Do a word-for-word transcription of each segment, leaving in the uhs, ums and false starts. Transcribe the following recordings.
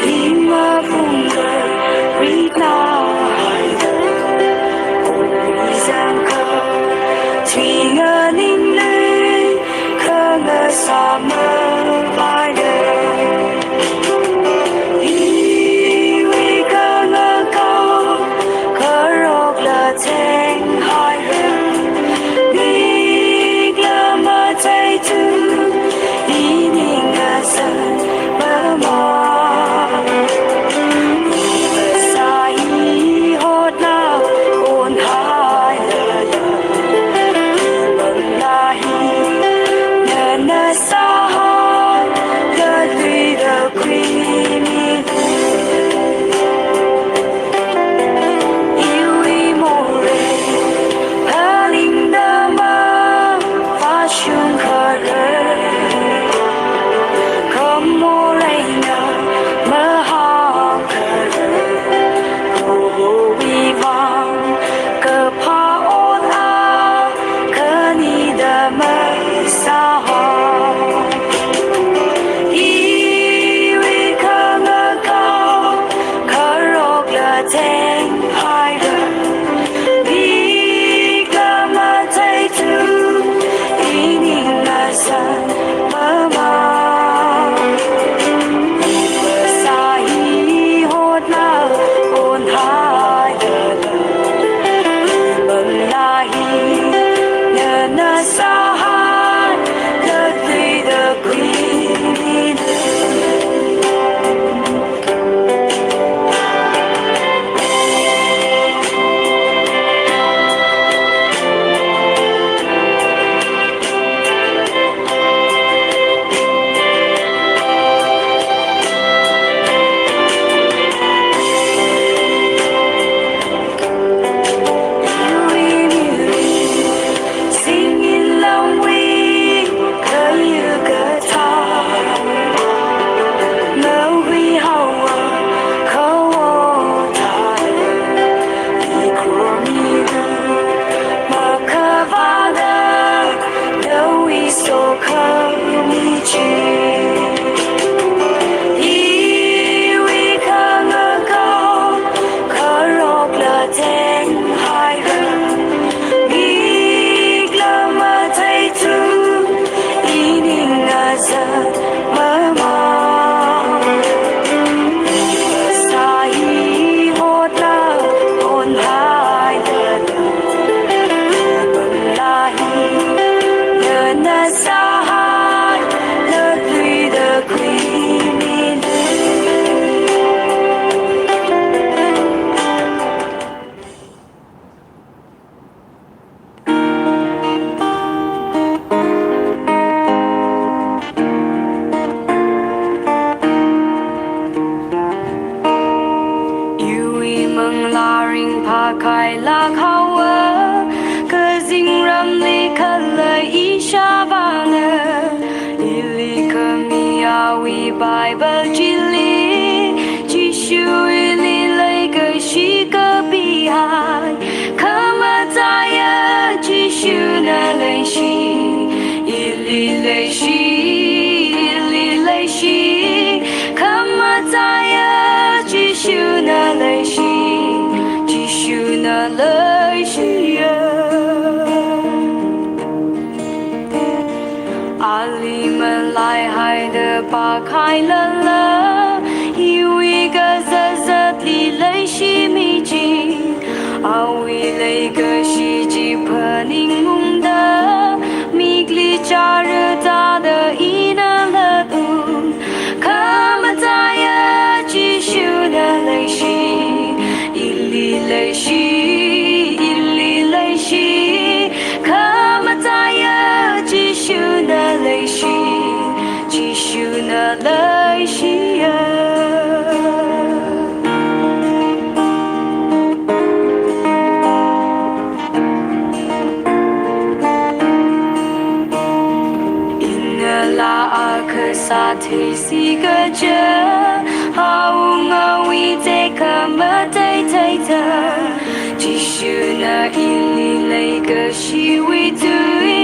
Imapungda rina haida, ui zangkha, tui nganinglui, khangasā mapaida. Iwui khangakao, kharokla thenghaira, mikla matheitu, ining ngasān mama. Sai hotna onhailala, manglā hi nana sāhai, da tui da khuimi. Iwui morei, phalingda mavāshung kharei, khamorei na mahākharei, Prohowui vang kaphā ot akha nida masāhao. Iwui khangakao, kharokla thenghaira, mikla matheitu, ining ngasān mama. Sai hotna onhailala, manglā hi nana sāhai, da tui da khuimi. Singin lamwui kayu kathā, nawui haowa kawo thāda, ikhor milu makhavāda, nawui sokhami chi. Iwui khangakao, kharokla thenghaira, mikla matheitu, ining ngasān mama. Sai hotla onhailala, manglā hi nana sāhai, da tui da khuimi. Iwui manglā ringphā khailāk haowa, kazingramli khalei ishāvāna, ili khami awui Bible chili, Jishu ili leikashi kapihai. Khamataiya Jishuna leishi, ili leishi, ili leishi. Khamataiya Jishuna leishi, Jishuna leishiya. Ali malaihaida pākhailala, iwui kazātzatli leishimi chi, awui leikashi chi phaningungda, mikli chara thāda ina latun. Khamataiya Jishuna leishi, ili leishi, ili leishi. Khamataiya Jishuna leishi, Jishuna leishiya. Ina laa akha sātheisi kaja, haungawui tekhamatei theida, Jishuna ili leikashiwui tui,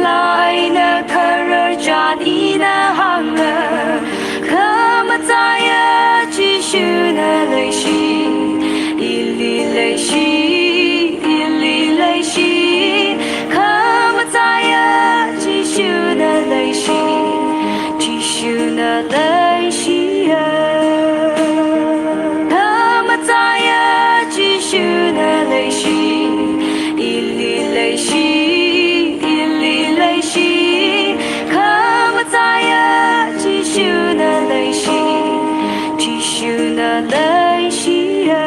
laa eina khararchan ina hānga. Khamataiya leishiya.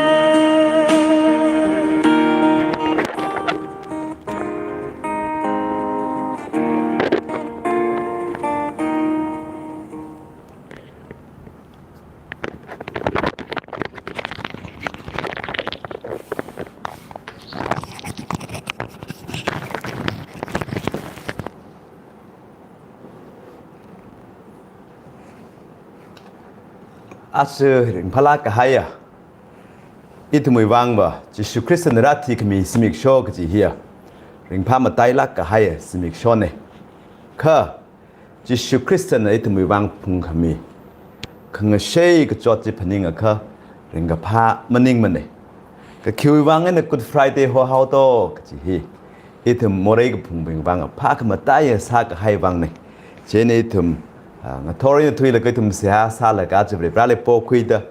Aja ringphālāk kahaiya, ithumwui vangva Jishu Khristana rāthikhami zimiksho kaji hiya ringphā matailāk kahaiya zimikshone. Kha Jishu Khristana ithumwui vang phungkhami khangashei kachot chi phaningakha ringkaphā maningmane. Kha khiwui vang eina Good Friday hohaoto kaji hi ithum morei kaphungbing vang phākhamataiya sākahai vangne. Chieina ithum, ah, ngathor eina thuilaga ithum seihā sālaga aja Varivarāli pokhuida,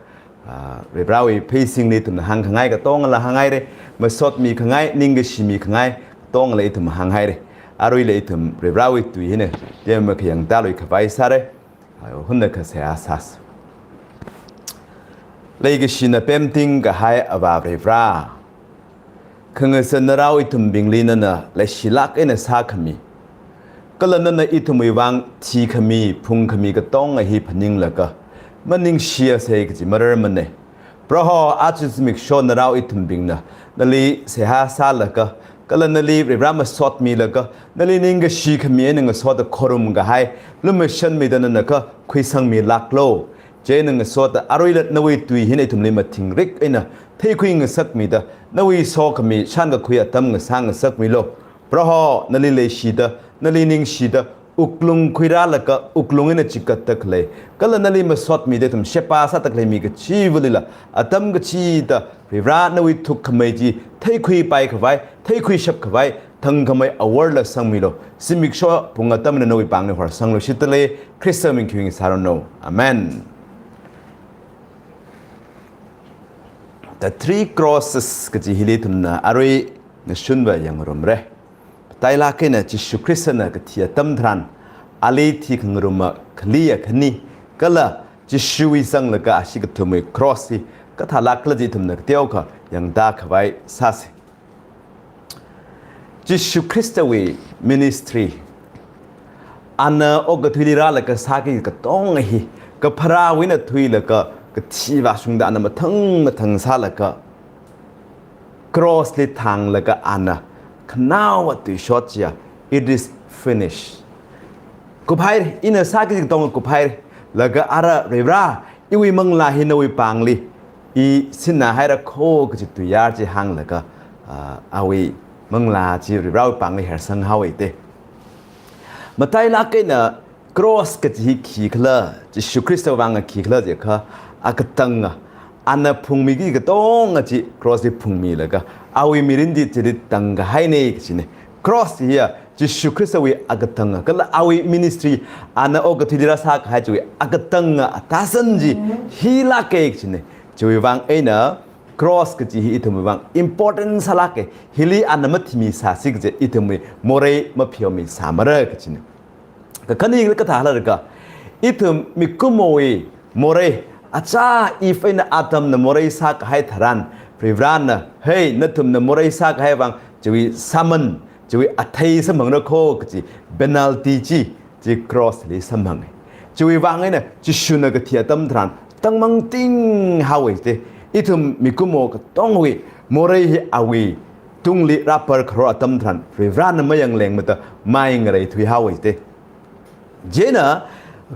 ah, Varivarāwui pheisingli ithumna hāngkhangai katongala hānghaire, masotmi khangai, ningkashi mikhangai katongala ithum hānghaire. Aruila ithum Varivarāwui tui hina temakhayang tālui khavai sāre. Hunakha seihā sāsa. Leikashina pemting kahai Avā Varivarā, khangasan narao ithumbingli nana leishilāk eina sākhami, kala nana ithumwui vang thikhami, phungkhami katonga hi phaninglaga maningshiasei kaji mararmane. Proho, aja zimiksho narao ithumbingna nali seihā sālaga, kala nali Varivarā masotmilaga, nali ningkashi khami eina ngasota khorum kahai lumashanmida nana kha khuisangmilāklo. Chieina ngasota aruila nawui tui hina ithumli mathingrik eina theikhui ngasakmida, nawui sokhami shankakhui atam ngasā ngasakmilo. Proho, nali leishida, nali ningshida, wuklung khuirālaga, wuklung eina chikatda khalei, kala nali masotmida ithum sheba sāda khalei mi kachivalila, atam kachida Varivarā nawui thukkhamei chi theikhuipai khavai, theikhuishap khavai, thangkhamei aworla sangmilo. Zimiksho pung atamna nawui pāngli horsanglu shitale, Khrista ming khing sāranu. Amen. The three crosses kaji hili ithumna arui ngashunva yangngarumre. Matailāk eina Jishu Khristana kathi atam tharan, ali thikhangaruma khaliya khani, kala Jishuwui zanglaga ashi kathumwui cross hi kathālākla kaji ithumna kateokha yangda khavai sāse. Jishu Khristawui ministry, ana okathuili rālaga sāki katonga hi, kapharāwui eina thuilaga kathi vāshungda ana mathang mathang sālaga, cross li thanglaga ana khanaowa tuishot chiya, "It is finished." Kuphaire, ina sāki katonga kuphaire, laga ara Varivarā, iwui manglā hi nawui pāngli i sinna haira kho kaji tuiyār chi hānglaga, ah, awui manglā chi Varivarāwui pāngli hersang haowe te. Matailāk eina cross kaji hi khikhala, Jishu Khrista vang khikhala jiakha, akatanga, ana phungmiki katonga chi cross li phungmilaga, awui mirin chi chili tangkahaine kajine. Cross hiya Jishu Khristawui akatanga, kala awui ministry, ana okathuili rāsākahai chiwui akatanga atāzan chi hilāke kajine. Chiwui vang eina cross kaji hi ithumwui vang important sālāke, hili ana mathimisāsi kaje ithumwui morei mapheomisāmara kajine. Kakhane kathālāka, ithum mikumowui morei, achā Eve eina Adamna morei sākahai tharan, Varivarāna, hei, nathumna morei sākahai vang, chiwui sāman, chiwui athei samphangra kho kaji penalty chi, chi cross li samphange. Chiwui vang eina Jishuna kathi atam tharan tangmangting haowe te. Ithum mikumo katongawui morei hi awui tungli rāpar kharor atam tharan Varivarāna mayanglengmada mai ngareithui haowe te. Chieina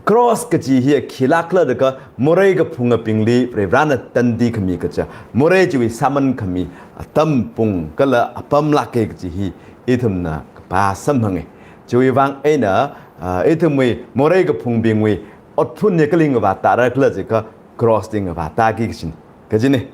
cross kaji hiya khilākhala jiakha morei kaphungabingli Varivarāna tandi khami kaja, morei chiwui sāman khami atam pung kala apamlāke kaji hi ithumna kapā samphange. Chiwui vang eina, ah, ithumwui morei kaphungbingwui otphun hi kali ngavātārakhala jiakha cross li ngavātāki kajin, kajine.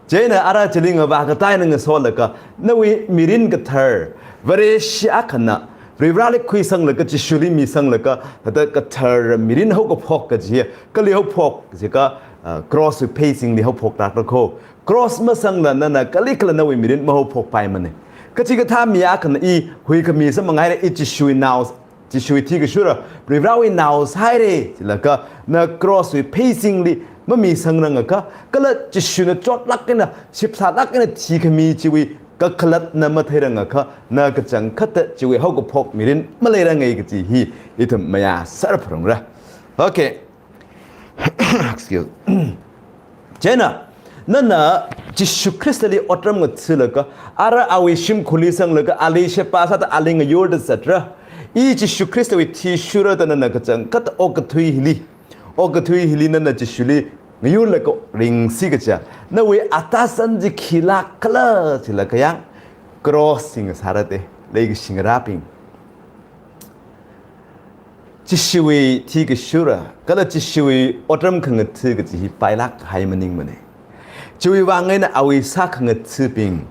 Chieina ara chili ngavā katā eina ngasolaga, nawui mirin kathar, Vareshi akhana, Varivarāli khuisanglaga, Jishuli misanglaga, thāda kathar mirin haokaphok kaji, kali haophok jiakha, ah, cross wui pheisingli haophoktākra kho. Cross masangla nana kalikhala nawui mirin mahaophokpaimane. Kachikathā mi akhana i huikhami samphanghaire, i Jishuwui nao, Jishuwui thi kashura, Varivarāwui nao sāhaire, jilaga na cross wui pheisingli mamisangrangakha, kala Jishuna chotlāk eina, shipsālāk eina thikhami chiwui kakhalatna matheirangakha, na kachangkhatta chiwui haokaphok mirin maleiranga kaji hi ithum mayāsāra pharungra. Okay. Excuse. Chieina, nana Jishu Khristali otram ngathalaga, ara awui shimkhurli sanglaga, ali sheba sāda ali ngayurda zatra. I Jishu Khristawui thi shura da nana kachangkhat okathui hili, okathui hili nana Jishuli ngayurlaga ringsi kaja, nawui atashan chi khilāk khala jilakha yang, cross sing sārate, leikashi ngarābing. Jishuwui thi kashura, kala Jishuwui otram khangatha kaji hi pailāk kahai maningmane. Chiwui vang eina awui sākhangathābing,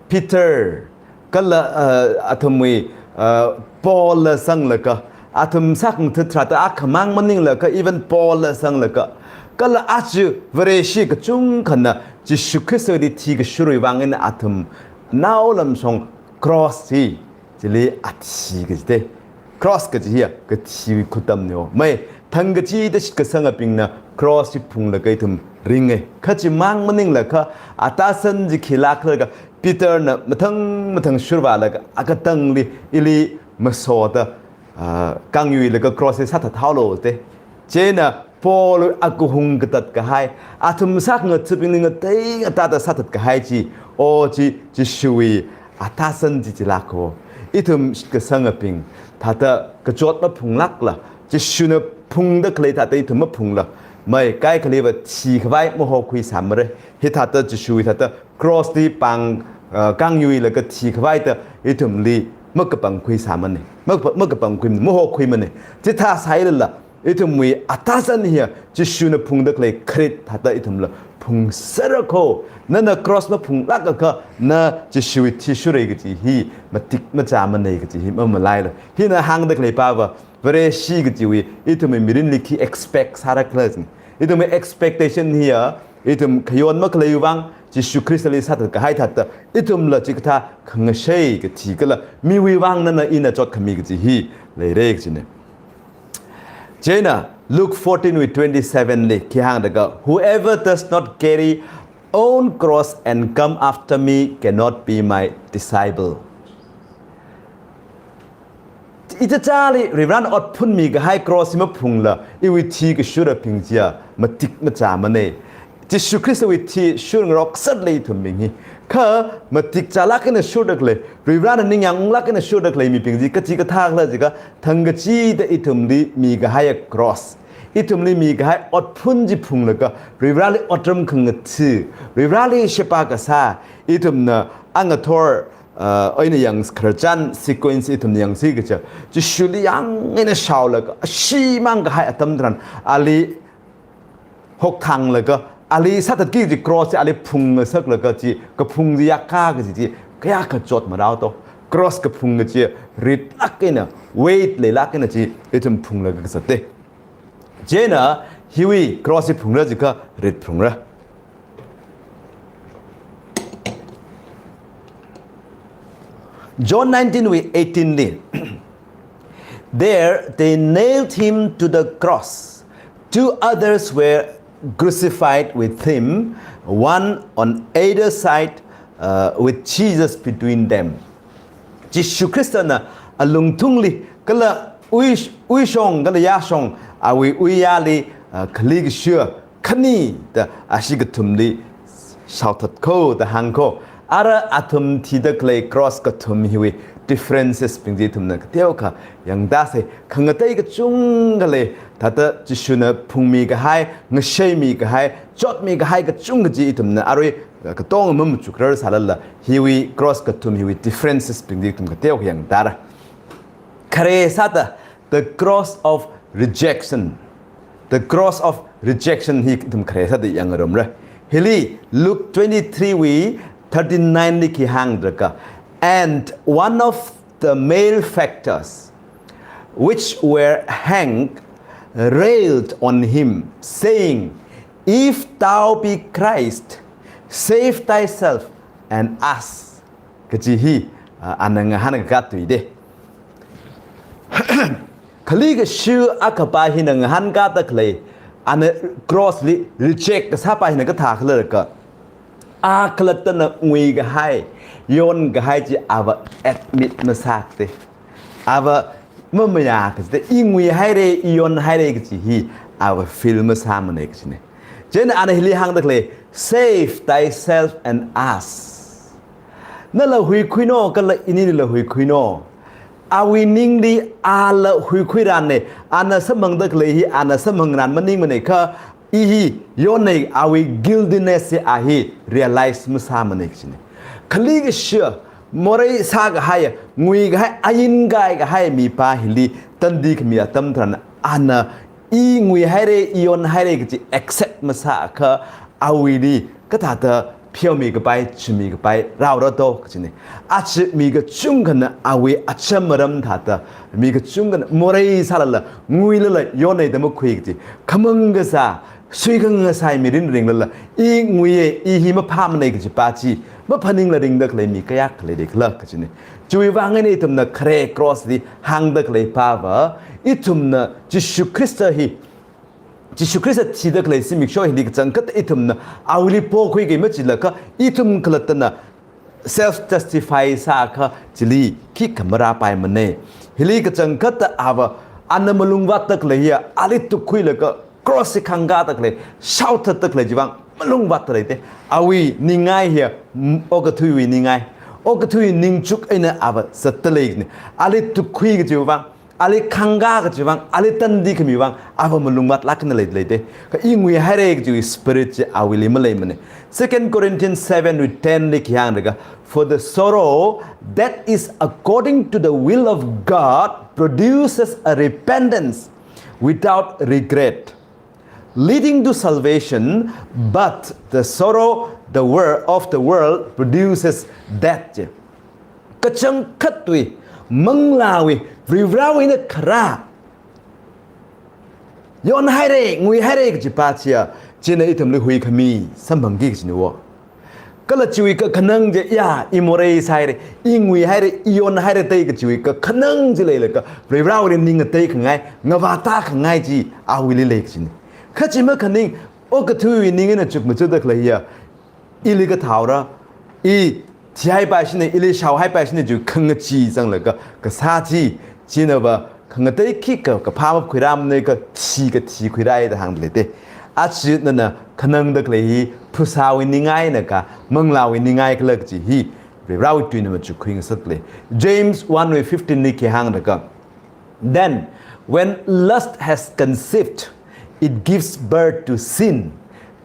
Peter, kala, uh, athumwui, uh, Paul la sanglaga, athum sākhangatha tharāda akhamang maninglaga, even Paul la sanglaga, kala aja Vareshi kachungkhana Jishu Khristawui thi kashurawui vang eina athum naolamshong cross hi, chili athi kajite. Cross kaji hiya kathiwui khutamne o. Mai, thangkachida shitkasangabingna cross hi phunglaga ithum ringe. Kha chimang maninglaga, atashan chi khilāk khala jiakha, Peter na mathang mathang shurvālaga, akatangli ili masoda, ah, kangyuilaga cross hi sāthat haolo te. Chieina Paul akahung katat kahai, athum sākhangathabingli ngatei ngatāda sāthat kahai chi, o chi, Jishuwui atashan chi chilāk ho. Ithum shitkasangabing, thāda kachot maphunglākla, Jishuna phungda khalei thāda ithum maphungla, mai kaikhaliva thikhavai mahokhui sāmare. Hithāda Jishuwui thāda cross li pāng, uh, kangyuilaga thikhavaida ithumli makapangkhui sāmane. Makapa-, makapangkhui, mahokhuimane. Chithā sālala, ithumwui atashan hiya Jishuna phungda khalei kharit thāda ithumla phungsera kho. Nana cross maphunglākakha na Jishuwui thi shura kaji hi matik machāmane kaji hi mamalaila. Hina hāngda khalei pava, Vareshi kajiwui ithumwui mirinli khi expect sāra khala jin. Ithumwui expectation hiya, ithum khayon makhaleiwui vang, Jishu Khristali sāthat kahai thāda, ithumla chikathā khangashei kathi kala, miwui vang nana ina chotkhami kaji hi leire kajine. Chieina, Luke fourteen wui twenty-seven li khi hāngda kha, "Whoever does not carry own cross and come after me cannot be my disciple." Ichichāli Varivarana ot phunmi kahai cross hi maphungla, iwui thi kashurabing chiya matik machāmane. Jishu Khristawui thi shurngarok sālei ithumbing hi. Kha matik chālāk eina shurda khalei, Varivarana ningyāng unglāk eina shurda khalei mibing chi kachikathā khala jiakha, thangkachida ithumli mikahaiya cross, ithumli mikahai otphun chi phunglaga, Varivarali otram khangatha, Varivarali sheba kasā, ithumna angathor, uh, eina yang khararchan sequence ithumna yangsi kaja, Jishuli yāng eina shaolaga, ashee mang kahai atam tharan, ali hokthanglaga, ali sāthatki kaji cross chi ali phungngasaklaga chi, kaphung chi yākā kaji chi, kayākha chot marao to. Cross kaphung kaji ritlāk eina, weight leilāk eina chi, ithum phunglaga kasāte. Chieina, hiwui cross hi phungra jiakha rit phungra. John nineteen wui eighteen li, "There they nailed him to the cross. Two others were crucified with him, one on either side, uh, with Jesus between them." Jishu Khristana alungthungli kala ui, uishong kala yāshong awui uiyāli, uh, khali kashu khani da ashee kathumli shaothat kho da hāng kho. Ara athum thida khalei cross kathum hiwui differences bing chi ithumna kateokha yangda sai. Khangatei kachungkha lei, thāda Jishuna phungmi kahai, ngashaimi kahai, chotmi kahai kachungkha chi ithumna arui katonga mamachukrar sālala, hiwui cross kathum hiwui differences bing chi ithum kateokha yangdara. Khare sāda, the cross of rejection. The cross of rejection hi ithum khare sāda yangngarumra. Hili Luke twenty-three wui thirty-nine li khi hāngda kha, "And one of the malefactors which were hanged railed on him, saying, 'If thou be Christ, save thyself and us.'" Kaji hi, ah, ana ngahānkā tui de. Khali kashu akhapa hina ngahānkāda khalei, ana cross li reject kasāpa hina kathā khala jiakha, a khalattana nguikahai, yonkahai chi ava admit masākte. Ava mamayā kajite, i nguihaire, i yonhaire kaji hi ava feel masāmane kajine. Chieina ana hili hāngda khalei, "Save thyself and us." Nala huikhuino, kala inila huikhuino. Awui ningli ala huikhuirane, ana samphangda khalei hi ana samphangran maningmane kha, i hi yonne, awui guiltiness hi a hi realize masāmane kajine. Khalei kashi, morei sākahai, nguikahai, ain kaikahai mipā hili tandi khami atam tharan ana i nguihaire, i yonhaire kaji accept masāakha, awuili kathāda pheomikapai, chimikapai rāra to kajine. Aja mi kachungkhana awui acham aram thāda, mi kachungkhana morei sālala, nguilala yonne da makhui kaji, khamang kasā, suikhangasai mirin ringlala, i nguiye, i hi maphāmane kajipa chi maphaningla ringda khalei mi kayākha leidakhala kajine. Chiwui vang eina ithumna khare cross li hāngda khaleipava, ithumna Jishu Khrista hi, Jishu Khrista thida khalei zimiksho hili kachangkhat ithumna awuili pokhuiki majilaga, ithum khalattana self justify sāakha chili khikha marāpaimane. Hili kachangkhat ava ana malung vātda khalei hiya, ali tukkhuilaga, cross li khangkāda khalei, shaothatda khalei chiwui vang malung vātda leite. Awui ningai hiya, mm, okathuiwui ningai, okathui ningchuk eina ava zatda leine. Ali tukkhui kajiwui vang, ali khangkā kajiwui vang, ali tandi khamiwui vang, ava malung vātlākna lei, leite. Kha i nguihaire kajiwui spirit chi awuili maleimane. Second Corinthians seven wui ten li khi hānglaga, "For the sorrow that is according to the will of God produces a repentance without regret, leading to salvation, but the sorrow the wor-, of the world produces death," je. Kachangkhatwui, manglāwui, Varivarāwui eina kharā, yonhaire, nguihaire kajipa chiya, china ithumli huikhami samphangki kajine wo. Kala chiwui kakhanang chi, ya, i morei sāhaire, i nguihaire, i yonhaire tei kajiwui kakhanang chi leilaga, Varivarāwuili ning ngateikhangai, ngavātākhangai chi awuili lei kajine. Kha chi makhaning, okathuiwui ning eina chukmajada khalei hiya, ili kathāora, i thihaipaishine, ili shaohaipaishine chiwui khangachee zanglaga kasā chi, chinava khangatei khikha kaphā makhuirāmane, kathi kathi khuirāi da hāngda leite. Aja nana khanangda khalei hi phasāwui ningai eina kha, manglāwui ningai khala kaji hi Varivarāwui tuina machukkhui ngasaklei. James one wui fifteen li khi hānglaga, "Then, when lust has conceived, it gives birth to sin.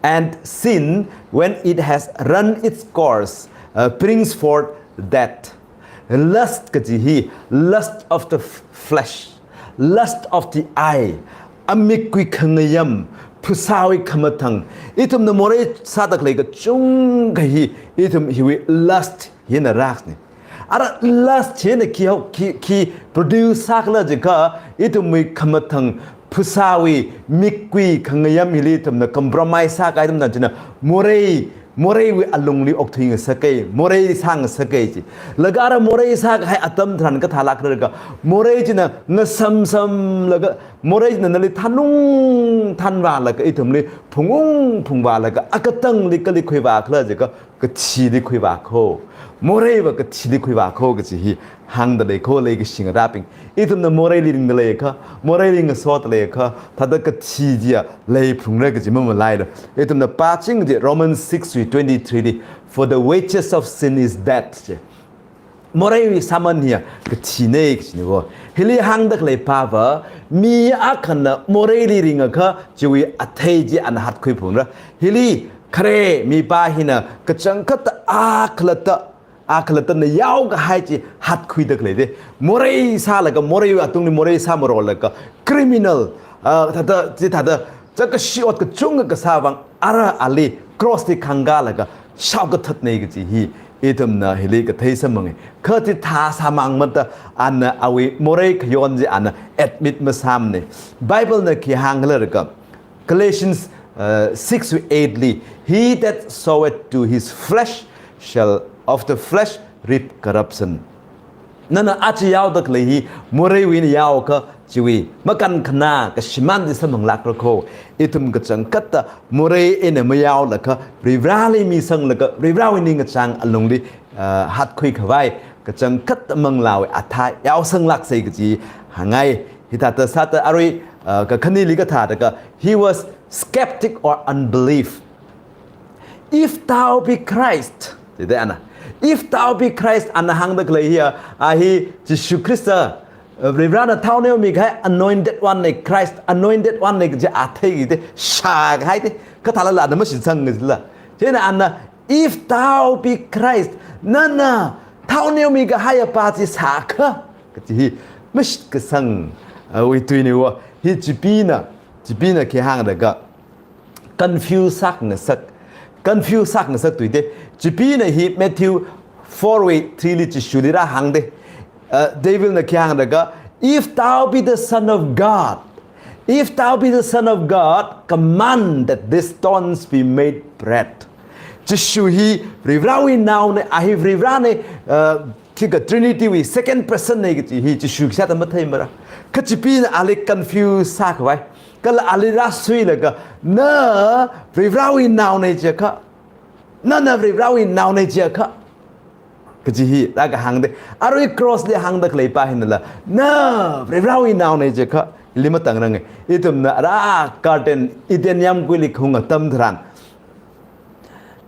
And sin, when it has run its course, uh, brings forth death." Lust kaji hi, lust of the f-, flesh, lust of the eye, amikwui khangayam, phasāwui khamathang, ithumna morei sāda khalei kachungkha hi, ithum hiwui lust hina rākne. Ara lust hina khi hao, khi, khi produce sākhala jiakha, ithumwui khamathang, phasāwui, mikwui khangayam hili ithumna compromise sākahai atam tharan china morei, moreiwui alungli okthui ngasake, morei sā ngasake chi. Laga ara morei sākahai atam tharan kathālākra jiakha, morei china ngasamsamlaga, morei china nali thanung thanvālaga, ithumli phungung phungvālaga, akatangli kali khuivākhala jiakha, kathili khuivākho. Moreiva kathili khuivākho kaji hi hāngda leikho, leikashi ngarābing. Ithumna moreili ringda leiakha, moreili ngasoda leiakha, thāda kathi chiya leiphungra kaji mamalaira. Ithumna pāching chi Romans six wui twenty-three li, "For the wages of sin is death," je. Moreiwui sāman hiya kathine kajine wo. Hili hāngda khaleipava, mi akhana moreili ringakha chiwui athei chi ana hatkhuiphungra. Hili khare mipā hina kachangkhatta akhalatta, akhalattana yaokahai chi hatkhuida khaleite. Morei sālaga, moreiwui atungli morei sāmarolaga, criminal, ah, thāda, chi thāda, chākashi ot kachungkha kasā vang, ara ali cross li khangkālaga shaokathatne kaji hi ithumna hili kathei samphange. Kha chithā sāmang mada ana awui morei khayon chi ana admit masāmane. Bible na khi hāngkhala jiakha, Galatians, uh, six wui eight li, "He that soweth to his flesh shall of the flesh reap corruption." Nana aja yaoda khalei hi moreiwui eina yaokha, chiwui makankhana kashimān chi samphang lākra kho. Ithum kachangkhatta morei eina mayaolaga Varivarāli misanglaga Varivarāwui ningkachāng alungli, ah, hatkhui khavai kachangkhatta manglāwui athā yaosang lāksei kaji hāngngai. Hithāda sāda arui, ah, kakhaneli kathāda kha, he was skeptic or unbelief. "If thou be Christ," jida ana. "If thou be Christ," ana hāngda khalei hiya, a hi Jishu Khrista, uh, Varivarāna thao neomi kahai anointed one nei, Christ anointed one nei kaji a theikida shākahai te, kha thālala ana mashitsang kajila. Chieina ana, "If thou be Christ," nana thao neomi kahaiya pa chi sākha, kaji hi mashitkasang, uh, wui tui nei wo. Hi Chipeena, Chipeena khi hāngda kha, confuse sākhangasak, confuse sākhangasak tui te. Chipeena hi Matthew four wui three li Jishuli rāhāng te. Uh, devilna khi hāngda kha, "If thou be the Son of God, if thou be the Son of God, command that these stones be made bread." Jishu hi Varivarāwui nao nei, a hi Varivarā nei, uh, khikha Trinity wui second person nei kaji hi Jishu khisāda matheimara. Kha Chipeena ali confuse sākhavai. Kala ali rāsuilaga, "Na Varivarāwui nao nei jiakha, nana Varivarāwui nao nei jiakha," kaji hi rākahāng te. Arui cross li hāngda khalei pa hinala, "Na Varivarāwui nao nei jiakha," hili matangranga. Ithumna rā Garden Eden yāmguili kahung atam tharan,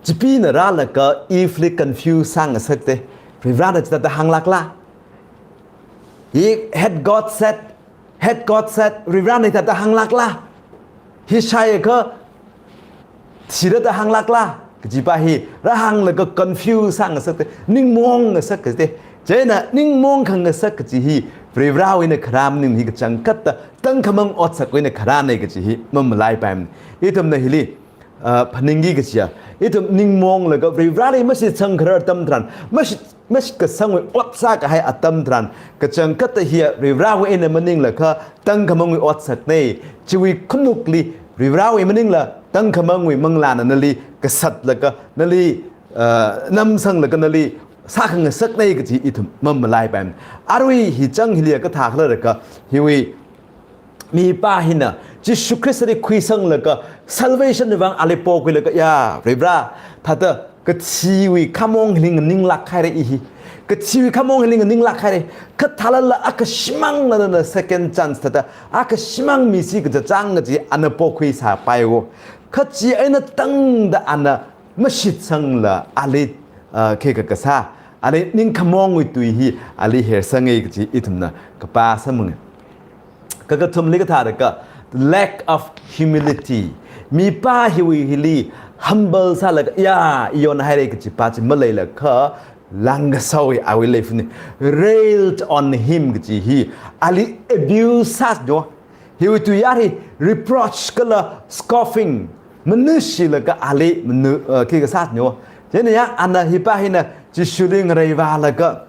Chipeena rālaga Eve li confuse sāngasak te. "Varivarāna chithāda hānglākla? He, had God said, had God said, Varivarāna hithāda hānglākla? Hi shāakha thira da hānglākla?" kaji pa hi rāhānglaga confuse sāngasak te, ningmaong ngasak te. Chieina ningmaong khangasak kaji hi Varivarāwui eina kharā maning, hi kachangkhatta tangkhamang otsakwui eina kharā nei kaji hi mamalaipaimana. Ithumna hili, ah, phaningki kajiya, ithum ningmaonglaga Varivarāli mashitsang kharar atam tharan, mashit, mashitkasangwui ot sākahai atam tharan, kachangkhatta hiya Varivarāwui eina maningla kha tangkhamangwui otsak nei. Chiwui khanukli Varivarāwui maningla tangkhamangwui manglāna nali kasatlaga, nali, ah, namsanglaga nali sākhangasak nei kaji ithum mamalaipaimana. Arui hi chang hiliya kathā khala rakha, hiwui mipā hina Jishu Khristali khuisanglaga, salvation wui vang ali pokhuilaga, "Ya Varivarā, thāda kathiwui khamong hili nganinglākhaira i hi. Kathiwui khamong hili nganinglākhaira. Kha thālala akha shimāngna nana second chance thāda akha shimāng misi kachāng kaji ana pokhui sāpai wo. Kha chieina tangda ana mashitsangla ali, ah, khikha kasā, ali ningkhamongwui tui hi ali hersanga kaji ithumna kapā samphanga." Kakathumli kathāda kha, lack of humility. Mipā hiwui hili humble sālaga, "Ya, i yonhaira," kaji pa chi maleilakha, langkasowui awui leifun nei, railed on him kaji hi ali abuse sā no. Hiwui tuiyār hi reproach kala scoffing, manushilaga ali manu, uh, khikha sā no. Chieina ya ana hi pa hina Jishuli ngareivālaga,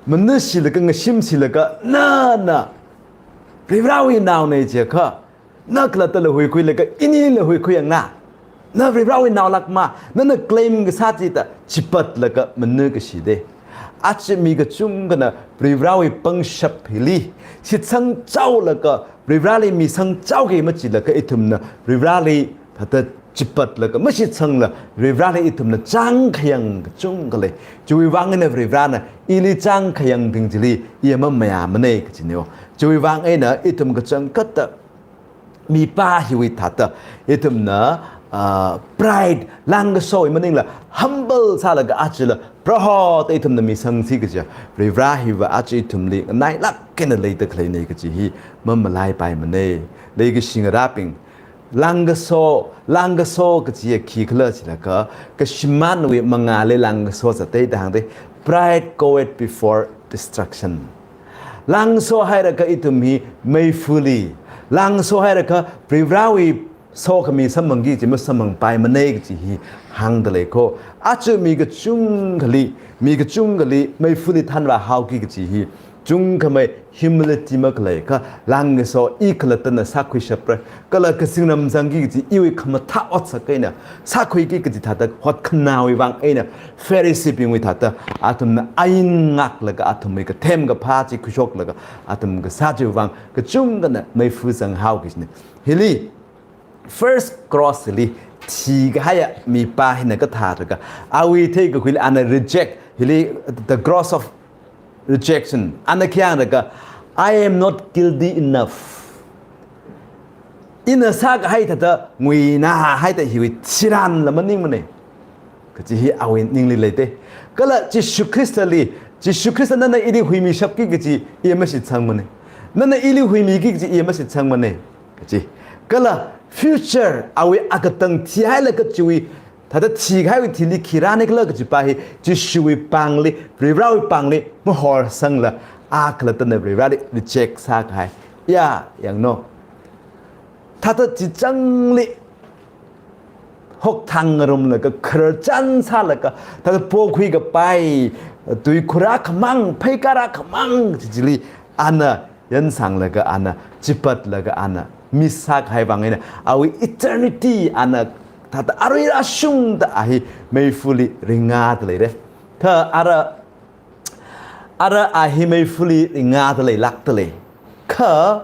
manushilaga, ngashimshilaga, "Nana Varivarāwui nao nei jiakha, na khalattala huikhuilaga inila huikhuiyangna. Na Varivarāwui naolākma, nana claim kasā chi," da chipatlaga manu kashi te. Aja mi kachungkhana Varivarāwui pangshap hili shitsangchaolaga, Varivarāli misangchaoki machilaga ithumna Varivarāli thāda chipatlaga mashitsangla, Varivarāli ithumna chāngkhayang kachungkha lei. Chiwui vang eina Varivarāna ili chāngkhayangbing chili iya mamayāmana kaji nei wo. Chiwui vang eina ithum kachangkhatta mipā hiwui thāda ithumna, ah, pride, langkasowui maningla humble sālaga ajala Proho da ithumna misangsi kajiya Varivarā hiva aja ithumli nganailāk eina leida khalei nei kaji hi mamalaipaimana. Leikashi ngarābing, langkaso, langkaso kajiya khikhala jilaga, kashimānwui mangāli langkaso zatei da hāng te, "Pride goeth before destruction." Langso hairakha ithum hi meifali, langso hairakha Varivarāwui sokhami samphangki kaji masamphangpaimana kaji hi hāngda lei kho. Aja mi kachungkhali, mi kachungkhali meifali thanvāhaoki kaji hi chungkhamei humility makhalei kha, langkaso i khalattana sākhuishapra, kala kazingram zangki kaji iwui khamathā otsak eina sākhuiki kaji thāda hotkhanāwui vang eina Phariseebingwui thāda athumna ain ngaklaga athumwui kathem kaphā chi khuishoklaga athum kasā chiwui vang kachungkhana meifa zanghao kajina. Hili first cross li thikahaiya mipā hina kathā laga, awui theikakhuili ana reject, hili the cross of rejection. Ana khi hānglaga, "I am not guilty enough. Ina sākahai thāda nguinā haida hiwui thiranla maningmana," kaji hi awui ningli leida. Kala Jishu Khristali, Jishu Khrista nana ili huimishapki kaji i mashitsangmana. Nana ili huimiki kaji i mashitsangmana kaji. Kala future awui akatang thihailaga chiwui thāda thikahaiwui thili khi rānikhala kajipā hi Jishuwui pāngli, Varivarawui pāngli mahorsangla, a khalattana Varivarali reject sākahai. Ya, yangno. Thāda chichangli hokthang ngarumlaga khararchan sālaga, thāda pokhui kapai, tui khurā khamang, pheikara khamang, chi chili ana yansanglaga ana, chipatlaga ana miss sākahai vang eina, awui eternity ana thāda arui rāshungda a hi meifali ringda leira. Kha ara, ara a hi meifali ringda leilākda lei. Kha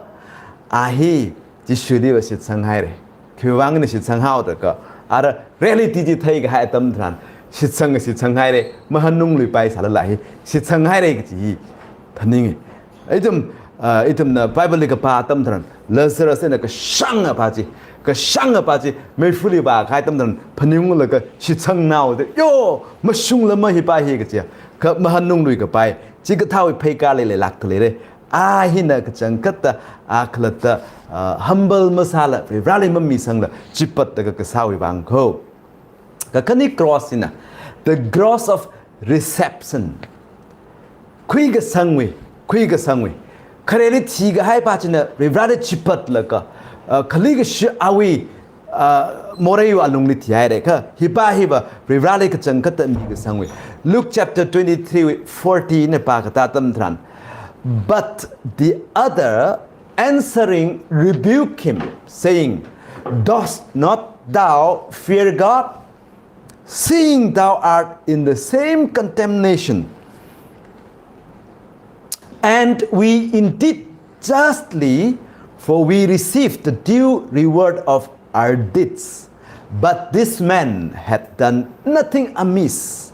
a hi Jishuli va shitsanghaira. Khiwui vang eina shitsanghao laga, ara reality chi theikahai atam tharan, shitsang shitsanghaira, mahanungluipai sālala hi shitsanghaira kaji hi phaninga. Ithum, ah, ithumna Bible li kapā atam tharan, Lazarus eina kashāngapā chi, kashāngapā chi meifali vākahai atam tharan phaningunglaga shitsangnao da, yo, mashungla ma hipā hi kaji, kha mahanunglui kapai, chikathāwui pheikali leilākda leira. A hina kachangkhatta, a khalatta, ah, humble masāla, Varivarali mamisangla, chipatlaga kasāwui vang kho. Kakhane cross hina, the cross of reception. Khuikasangwui, khuikasangwui. Khareli thikahaipa china Varivarali chipatlaga, ah, khali kashi awui, ah, moreiwui alungli thihaira kha, hipā hiva Varivarali kachangkhatta mikasangwui. Luke chapter twenty-three, forty na pā katā atam tharan, "But the other answering rebuked him, saying, 'Dost not thou fear God, seeing thou art in the same condemnation? And we indeed justly, for we receive the due reward of our deeds. But this man had done nothing amiss.'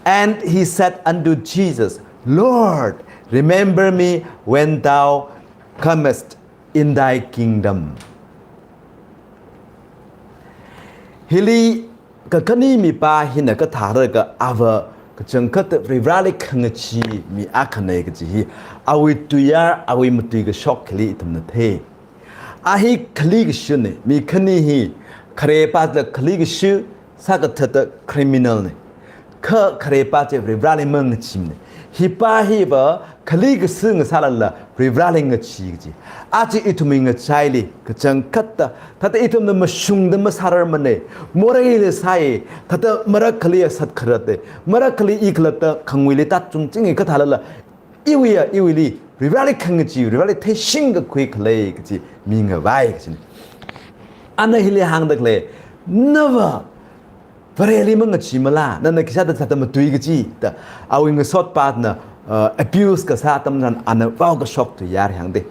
And he said unto Jesus, 'Lord, remember me when thou comest in thy kingdom.'" Hili kakhane mipā hina kathālaga ava kachangkhatta Varivarali khangachee mi akhana kaji hi, awui tuiyār, awui matuikashok hili ithumna thei. A hi khali kashina, mi khani hi, kharepāla khali kashi, sākathatta criminal na. Kha kharepā chi Varivarali mangacheemana. Hipā hiva khali kashi ngasālala Varivarali ngachee kaji. Aja ithumwui ngachaili kachangkhatta, thāda ithumna mashungda masārarmana. Moreila sāi, thāda marakhali asat kharata, marakhali i khalatta khangwuili tāchungchinga kathālala, iwuiya, iwuili Varivarali khangachee, Varivarali theishingkakhui khalei kaji mingavai kajina. Ana hili hāngda khalei, nava Vareli mangacheemala, nana khisāda thāda matui kaji da, awui ngasotpana, uh, abuse kasā atam tharan ana vaokashok tuiyār hāngda.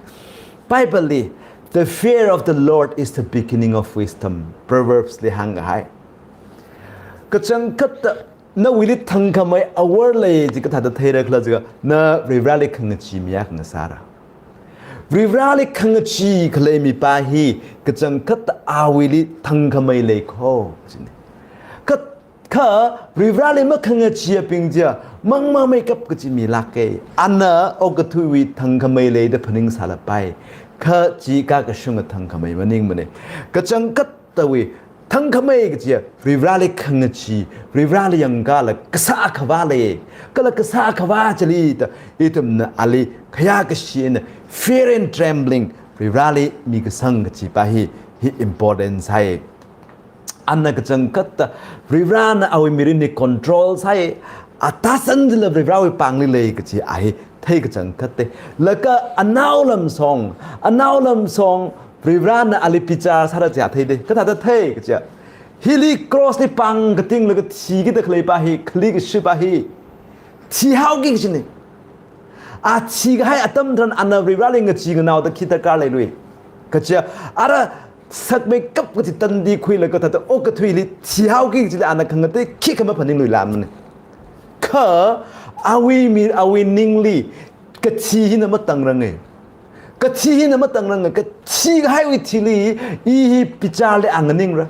Bible li, "The fear of the Lord is the beginning of wisdom." Proverbs li hāngkahai. Kachangkhatta nawuili thangkhamei awor lei chi kathāda theirakhala jiakha, na Varivarali khangachee mi akha ngasāra. Varivarali khangachee khalei mipā hi kachangkhatta awuili thangkhamei lei kho, jina. Kha, kha Varivarali makhangacheebing chiya, mangmang meikap kaji milāka. Ana okathuiwui thangkhamei lei da phaningsālapai. Kha chi kakashunga thangkhamei maningmana. Kachangkhat tawui thangkhamei kajiya, Varivarali khangachee, Varivarali yangkala kasā akhavā lei, kala kasā akhavā chili da, ithumna ali khayākashi eina, fear and trembling, Varivarali mikasang kajipā hi, hi important sāi. Ana kachangkhatta, Varivarana awui mirinli control sāi, athāsan chila Varivarawui pāngli lei kaji a hi thei kachangkhat te. Laga anaolam shong, anaolam shong, Varivarana ali bichar sāra chi a thei te. Kathāda thei kaja, hili cross li pāng kating laga thikida khaleipa hi, khali kashipa hi, thihaoki kajina. A thikahai atam tharan ana Varivarali ngachee nganaoda khi darkar leilui. Kaja, ara sakmeikap kachi tandi khuilaga thāda okathuili thihaoki kajili ana khangatei khikha maphaningluilamana. Kha awui mi, awui ningli kathi hina matangranga. Kathi hina matangranga, kathi kahaiwui thili i hi bicharli a nganingra.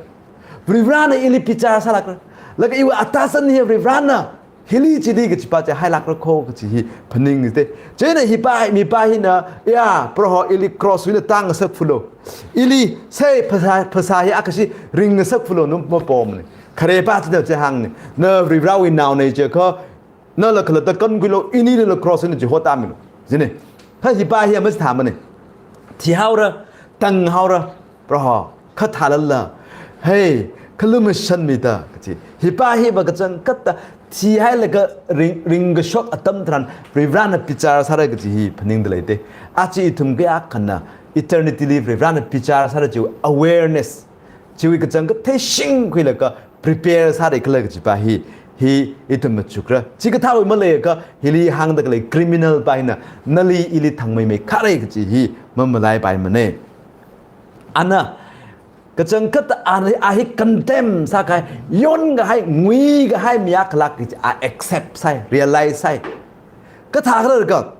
Varivarana ili bichar sālākra. Laga iwui atashan hi Varivarana hili chili kachipa chi hailākra kho kachi hi phaning te. Chieina hipa, mipa hina, ya, Proho ili cross wui eina tāngasak phulu. Ili sei phasā, phasā hi akhashi ringngasak phulu, num mapomna. Kharepa china chi hāngna. Na Varivarawui naona jiakha, nala khalatta kankhuilu, inilila cross eina chi hotamilu. Jina. Kha hipa hi ama chithāmana. Thihaora, tanghaora, Proho, kha thālala. Hei, kha lumashanmida, kachi. Hipa hiva kachangkhatta thihailaga ring, ringkashok atam tharan Varivarana bichar sāra kachi hi phaningda lei te. Aja ithum kayākhana eternity li Varivarana bichar sāra chiwui awareness, chiwui kachangkhat theishingkhuilaga prepare sāra khala kachipa hi, hi ithum machukra. Chikathāwui maleiakha hili hāngda khalei criminal pa hina nali ili thangmeimei khare kachi hi mamalaipaimana. Ana kachangkhatta a, a hi condemn sākahai, yonkahai, nguikahai mi akha lāk kachi a accept sāi, realize sāi. Kathā khala jiakha,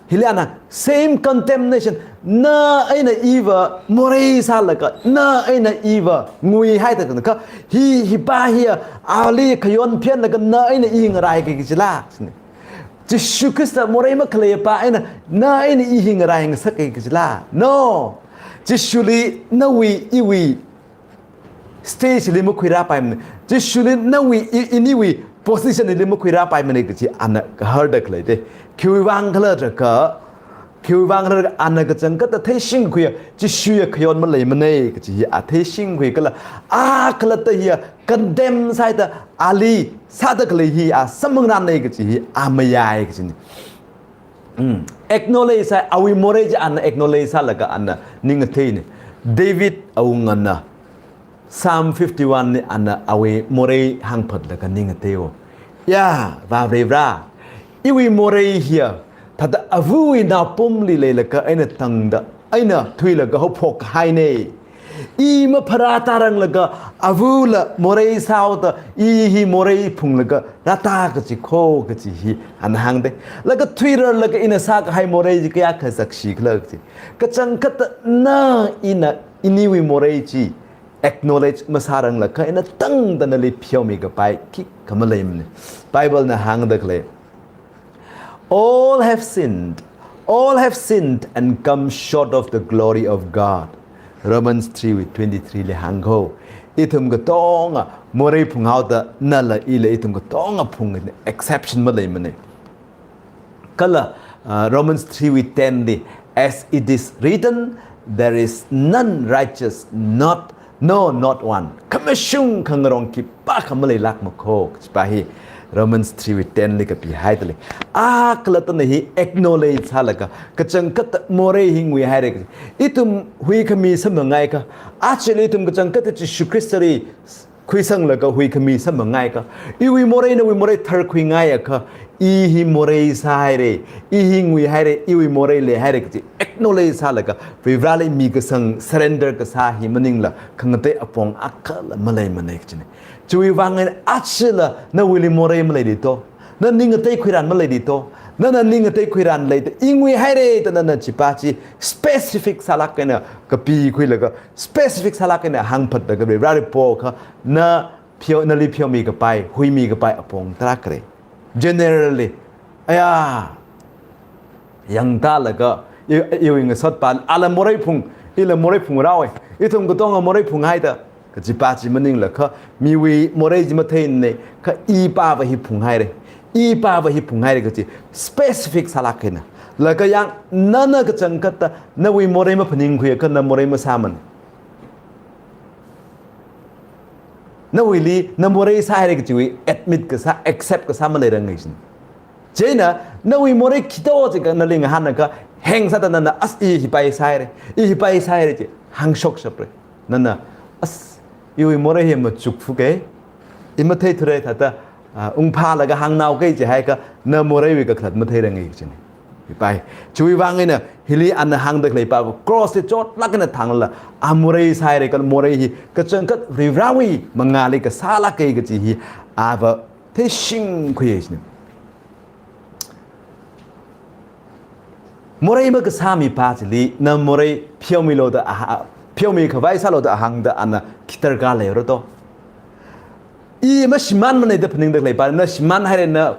hili ana same condemnation, na eina iva morei sālaga, na eina iva nguihaida kha, hi, hipa hiya ali khayon phianlaga na eina i ngaraiki kajila. Jishu Khrista morei makhaleipa eina na eina i hi ngarai ngasaki kajila. No. Jishuli nawui iwui stage li makhuirāpaimana. Jishuli nawui i, iniwui position li makhuirāpaimana kachi ana kaharda khalei te. Khiwuivang khala jiakha, khiwuivang khala jiakha ana kachangkhatta theishingkhuiya, Jishuya khayon maleimana kachi hi a theishingkhui kala, a khalatta hiya condemn sāhaida ali sāda khalei hi a samphangranna kachi hi a mayai kachina. Mm. Acknowledge sāi, awui morei chi ana acknowledge sālaga ana ningatheina. David awungana Psalm fifty-one li ana awui morei hāngphatlaga ningatheiwo. Ya, Vā Varivara, iwui morei hiya thāda avawui naopamli leilaga eina tangda, eina thuilaga haophok kahaina. I mapharātaranglaga avawula morei sāhaoda, i hi morei phunglaga rātā kachi kho kachi hi ana hāngda. Laga thuirarlaga ina sākahai morei chi kayākha sakshi khala kachi. Kachangkhatta na ina iniwui morei chi acknowledge masāranglakha ina tangda nali pheomi kapai khikha maleimana. Bible na hāngda khalei, "All have sinned, all have sinned and come short of the glory of God." Romans three wui twenty-three li hāng kho. Ithum katonga morei phunghaoda nala ila ithum katonga phung, exception maleimana. Kala, uh, Romans three wui ten li, "As it is written, there is none righteous, not, no, not one." Khamashung khangarong khipākha maleilākma kho kachipa hi Romans three wui ten li kapihaida lei. A khalattana hi acknowledge sālaga, kachangkhatta morei hi nguihaira. Ithum huikhami samphangngaiakha, actually ithum kachangkhatta Jishu Khristali khuisanglaga huikhami samphangngaiakha, iwui morei nawui morei tharkhuingaiakha, i hi morei sāhaira, i hi nguihaira, iwui morei leihaira kachi acknowledge sālaga, Varivarali mikasang surrender kasā hi maningla khangatei apong akhala maleimana kachina. Chiwuivang eina achala nawuili morei maleili to, na ning ngateikhuiran maleili to, nana ning ngateikhuiran leida, i nguihaira da nana chipa chi specific sālāk eina kapikhuilaga, specific sālāk eina hāngphatlaga Varivarali pokha, na pheo, nali pheomi kapai, huimi kapai apong tarākha lei. Generally, aya, yangtālaga, i, iwui ngasotpa, ala morei phung, ila morei phungrāhaowa, ithum katonga morei phunghaida kachipa chi maningla kha, miwui morei chi matheina, kha ipava hi phunghaira, ipava hi phunghaira kachi specific sālāk eina. Laga yang, nana kachangkhatta nawui morei maphaningkhuiakha na morei masāmana. Nawuili na morei sāhaira kachiwui admit kasā, accept kasā maleiranga kachina. Chieina, nawui morei khi to jiakha nali ngahānakha, heng sāda nana, as, i hipai sāhaire, i hipai sāhaire chi hāngshokshapre. Nana, as, iwui morei hi machukfuke, i matheithura thāda, ah, ungphālaga hāngnaoke jihaikha, na moreiwui kakhalat matheiranga kajina. Hipai. Chiwui vang eina, hili ana hāngda khalei pa, cross li chotlāk eina thānglala, a morei sāhaire, kala morei hi kachangkhat Varivarawui mangāli kasālāke kaji hi, ava theishingkhui kajina. Morei makasā mipā chili, na morei pheomilu da aha, pheomi khavai sālu da ahāngda ana khi darkar leira to. I mashimānmana da phaningda khalei pa, na shimānhaire, na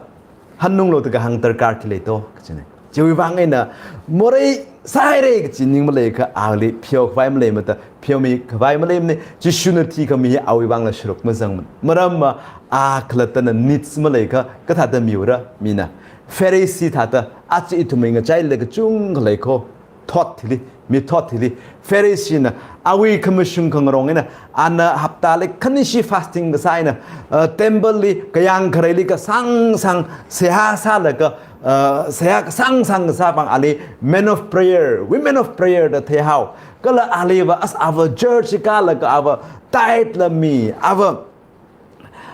hanunglu da kahāng darkar khi lei to, kajina. Chiwui vang eina, morei sāhaire kaji ning maleiakha ali pheo khavai maleimada, pheomi khavai maleimana, Jishuna thikhami awui vangla sharuk mazangmana. Maramva a khalattana needs maleikha, kathāda miura mina. Pharisee thāda, aja ithumwui ngachaili kachungkha lei kho, thot hili, mithot hili. Pharisee na, awui khamashung khangarong eina, ana haptali khanishi fasting kasā eina, uh, temple li, kayāng khareili kasāngsang, seihā sālaga, uh, seihā kasāngsang kasā pāng ali, man of prayer, women of prayer da theihao. Kala aliva as ava church kālaga ava tithe la mi, ava,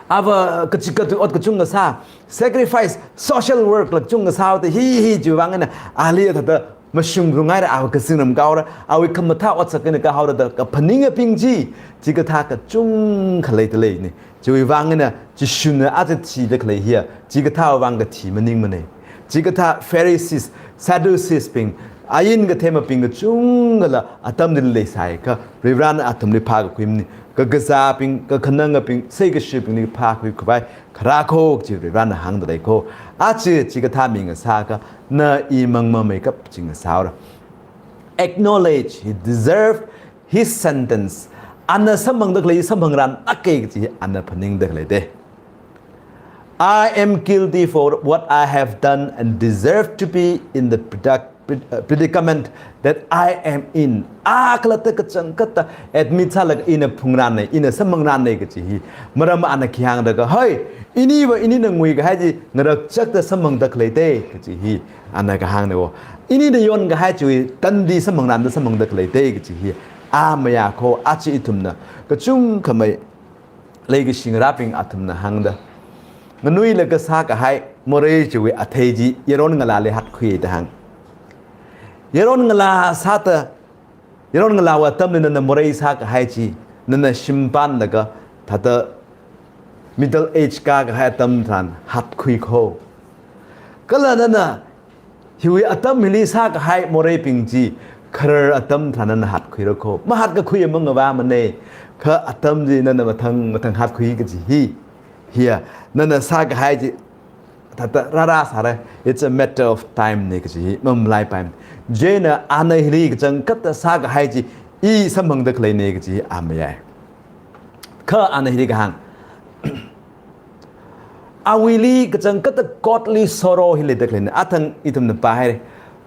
ava kachikathā ot kachungkha sā, sacrifice, social work la kachungkha sāhaoda hi hi chiwui vang eina ali thāda mashungrung haira, ava kazingram kahaora, awui khamathā otsak eina kahaora da kaphaningabing chi, chikathā kachungkha leida leina. Chiwui vang eina Jishuna aja thida khalei hiya, chikathāwui vang kathi maningmana. Chikathā Pharisees, Sadducees bing, ain kathemabing kachungkhala atamli leisāakha, Varivarana athumli phākakhuimana. Kakazābing, kakhanangabing, seikashibingli phākhui khavai kharā kho kaji Varivarana hāngda lei kho. Aja chikathā mi ngasāakha, na i mang mameikap chi ngasāhaora. Acknowledge he deserve his sentence. Ana samphangda khalei samphangrānlāke kaji ana phaningda khalei te. I am guilty for what I have done and deserve to be in the product, pred-, uh, predicament that I am in. A khalatta kachangkhatta admit sālaga ina phungrānna, ina samphangrānna kaji hi. Maram ana khi hāngda kha, hoi, iniva inina nguikahai chi ngarakchakta samphangda khalei te kaji hi. Ana kahāngna wo. Inina yonkahai chiwui tandi samphangrānda samphangda khalei te kaji hi. A mayā kho, aja ithumna kachungkhamei leikashi ngarābing athumna hāngda, nganuilaga sākahai morei chiwui athei chi yaron ngalāli hatkhui da hāng. Yaron ngalā sāda, yaron ngalāwui atamli nana morei sākahai chi, nana shimpānlaga thāda middle age kākahai atam tharan hatkhui kho. Kala nana hiwui atam hili sākahai moreibing chi kharar atam tharan nana hatkhuira kho. Mahatkakhui mang ngavāmana. Kha atam chi nana mathang mathang hatkhui kaji hi. Hiya, nana sākahai chi thāda rārā sāra. It's a matter of time na kaji hi, mamalaipaimana. Chieina ana hili kachangkhatta sākahai chi i samphangda khaleina kaji hi a mayāi. Kha ana hili kahāng, awuili kachangkhatta godly sorrow hi leida khaleina. Athang ithumna pāhaira.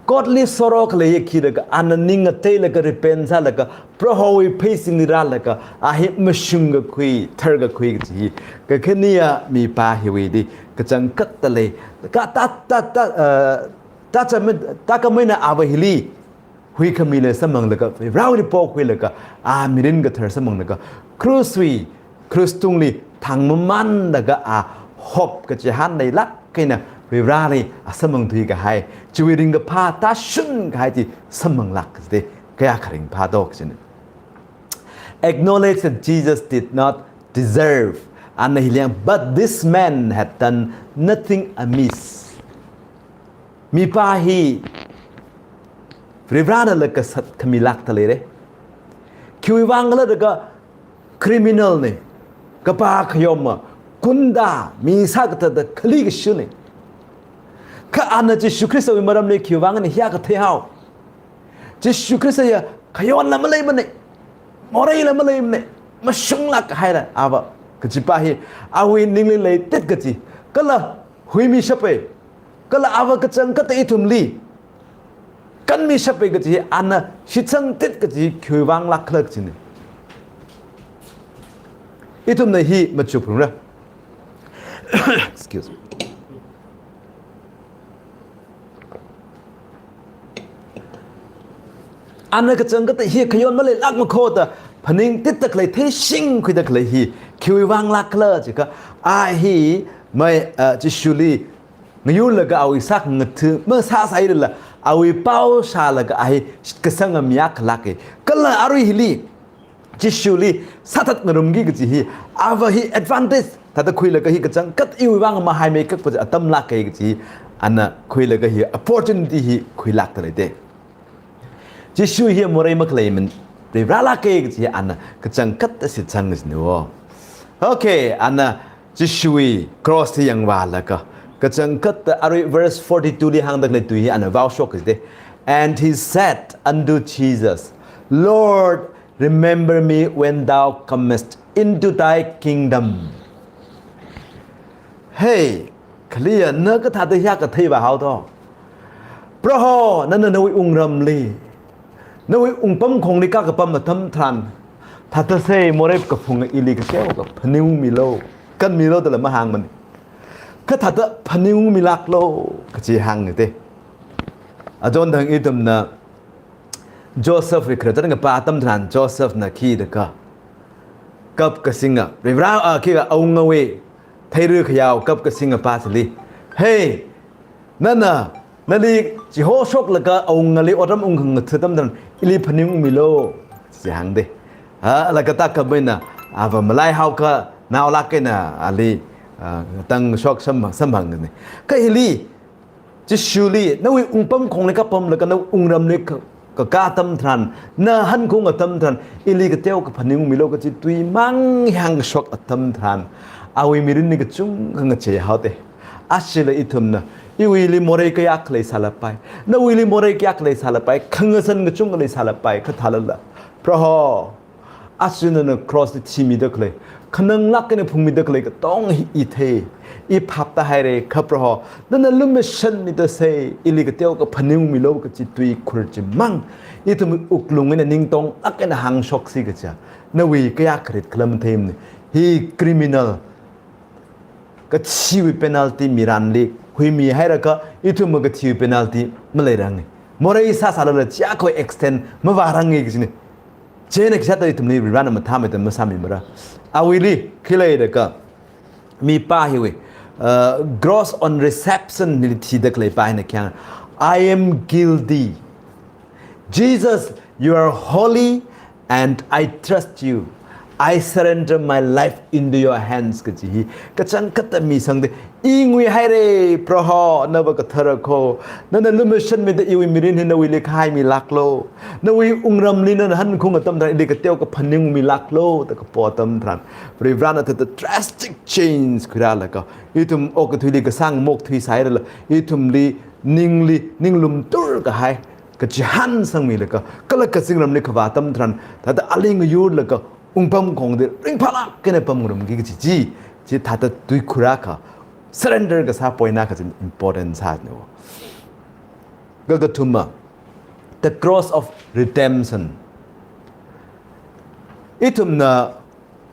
Godly sorrow khalei hi khi da kha, ana ning ngateilaga repent sālaga, Prohowui pheisingli rālaga, a hi mashungkakhui, tharkakhui kaji hi. Kakhaneya mipā hiwuili kachangkhatta lei. Kha ta, ta, ta, uh, ta chame-, ta kameina ava hili huikhamila samphanglaga, Vareli pokhuilaga, a mirin kathar samphanglaga, krushwui, krush tungli thangmamānlaga a hope kachihān leilāk eina Vareli a samphangthui kahai, chiwui ringkaphā tāshun kahai chi samphanglāk kaji te, kayākha ringphā do kajina. Acknowledge that Jesus did not deserve. Ana hili hāng, but this man had done nothing amiss. Mipā hi Varena la kasat khamilākta leira. Khiwui vang khala da kha criminal na, kapā khayoma, gunda, mi sākathāda khali kashina. Kha ana Jishu Khristawui maramli khiwui vang eina hiyākha theihao. Jishu Khrista ya khayonla maleimana, moreila maleimana, mashunglāk kahaira ava kachipā hi, awui ningli leitit kaji, kala huimishapa, kala ava kachangkhatta ithumli kanmishapa kaji hi ana shitsangtit kaji hi khiwui vang lākhala kajina. Ithumna hi machukphungra. Excuse me. Ana kachangkhatta hi khayon maleilākmakho da phaningtit dakhalei, theishingkhui dakhalei hi khiwui vang lākkhala jiakha, a hi mai, uh, Jishuli ngayurlaga awui sākhangatha masāsālala, awui pao shālaga a hi shitkasanga mi akha lāka. Kala arui hili Jishuli sāthatngarumki kaji hi, ava hi advantage thāda khuilaga hi kachangkhat iwui vang mahaimeikap kaji atam lāka kaji hi, ana khuilaga hi opportunity hi khuilākdalei da. Jishu hi morei makhaleiman Varivara lāka kaji ana kachangkhatta shitsang kajina. Okay, ana Jishuwui cross hi yangvālaga, kachangkhatta arui verse forty-two li hāngdakhalei tui hi ana vaoshok kaji da. And he said unto Jesus, "Lord, remember me when thou comest into thy kingdom." Hey, khaleiya na kathāda hiyākha theivāhao to? Proho, nana nawui wungramli, nawui wungpamkhongli kakapam atam tharan, thāda sei morei kaphunga ili kateokha phaningungmilu, kanmilu dala mahāngmana. Kha thāda phaningungmilāklu kaji hāngna da. Achonthang ithumna Josephwui khararchan kapā atam tharan Josephna khi da ka, kapkasinga, Varivara, a, khikha awungawui theira khayao kapkasinga pā chili, "Hey, nana nali chihoshoklaga awungali otram ungkhangatha atam tharan ili phaningungmilu," chi hāng da. Ha, laga tākapmeina ava malaihaokha naolāk eina ali, a, tangshok sam, samphangna. Kha hili Jishuli, nawui wungpamkhongli kapamlaga nawui wungramli ka, kakā atam tharan, na hankhaung atam tharan, ili kateokha phaningungmilu kaji tuimang hāngkashok atam tharan, awui mirinli kachungkha ngacheihao da. Ashila ithumna, iwuili morei kayākha leisālapai, nawuili morei kayākha leisālapai, khangasan kachungkha leisālapai, kha thālala, Proho, aja nana cross li thimidakhalei, khananglāk eina phungmidakhalei katonga hi i thei, i phap tāhaira, kha Proho, nana lumashanmida sei, ili kateokha phaningungmilu kaji tuikhur chimang ithum wuklung eina ningtonglāk eina hāngshoksi kaja, nawui kayākha rit khala matheimana. Hi criminal, kathiwui penalty miranli huimihaira kha, ithumva kathiwui penalty maleiranga. Morei sāsālala chiakha extend mavāranga kajina. Chieina khisāda ithumli Varivara mathāmeida masāmimara. Awuili khi lei da ka, mipā hiwui, uh, gross on reception li thidakhalei pā hina khi hāng, "I am guilty. Jesus, you are holy and I trust you. I surrender my life into your hands," kaji hi kachangkhatta misangda, "I nguihaira, Proho, nava kathara kho. Nana lumashanmida iwui mirin hi nawuili khahaimilāklu. Nawui wungramli nana hankhaung atam tharan ili kateokha phaningungmilāklu," da kapo atam tharan, Varivarana thāda drastic change khuirālaga, ithum okathuili kasāng mokthuisāhairala, ithumli ningli ninglumtur kahai kachihān sangmilaga, kala kazingramli kavā atam tharan, thāda ali ngayurlaga, wungpamkhongda ringphālāk eina pamngarumki kaji chi, chi thāda tuikhur akha, surrender kasā point akha chi important sāna. Kakathuma, the cross of redemption. Ithumna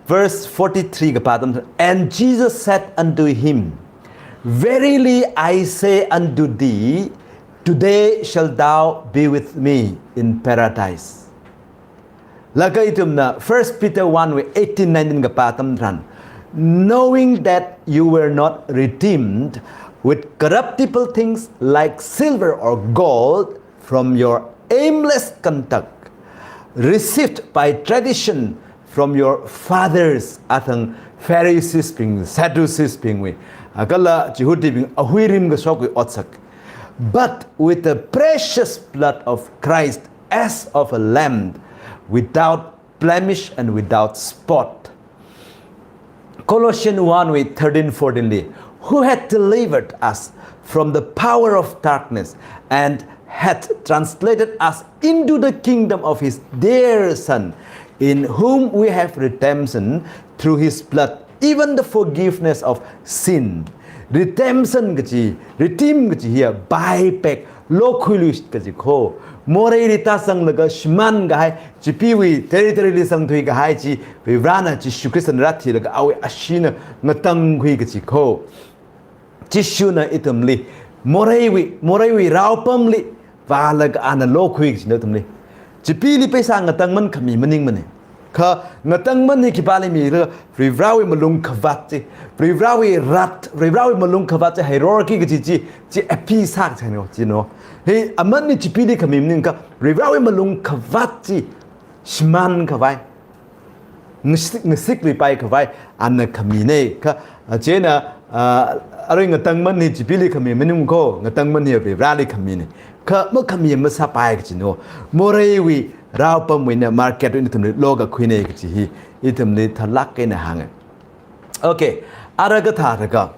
verse forty-three kapā atam, "And Jesus said unto him, Verily I say unto thee, today shalt thou be with me in paradise." Laga ithumna First Peter one wui eighteen nineteen kapā atam tharan, "Knowing that you were not redeemed with corruptible things like silver or gold from your aimless conduct, received by tradition from your fathers," athang Pharisees bing, Sadducees bingwui, a kala Jihudibing ahuirim kashokwui otsak, "but with the precious blood of Christ as of a lamb without blemish and without spot." Colossians one wui thirteen fourteen li, "Who hath delivered us from the power of darkness and hath translated us into the kingdom of his dear Son, in whom we have redemption through his blood, even the forgiveness of sin." Redemption kaji, redeem kaji hiya buy back, lokhuiluishit kaji kho. Moreili tāzanglaga shimān kahai, chipeewui territory li zangthui kahai chi, Varivarana Jishu Khristana rāthilaga awui asheena ngatangkhui kaji kho. Jishuna ithumli, moreiwui, moreiwui raopamli vālaga ana lokhui kajina ithumli. Chipili pheisā ngatangman khami maningmana. Kha ngatangman hi khipāli mira, Varivarāwui malung khavāt chi, Varivarāwui rat, Varivarāwui malung khavāt chi, hierarchy kaji chi, chi aphi sākachang no, chi no. Hi aman hi chipili khami maning kha, Varivarāwui malung khavāt chi, shimān khavai, ngasik, ngasikli pai khavai, ana khamina. Kha, a, chieina, a, arui ngatangman hi chipili khami maning ko, ngatangman hi Varivarāli khamina. Kha makhami masāpai kachi no. Moreiwui raopamwui eina market wui eina ithumli lokakhuina kachi hi, ithumli tharlāk eina hānga. Okay, ara kathā rāka.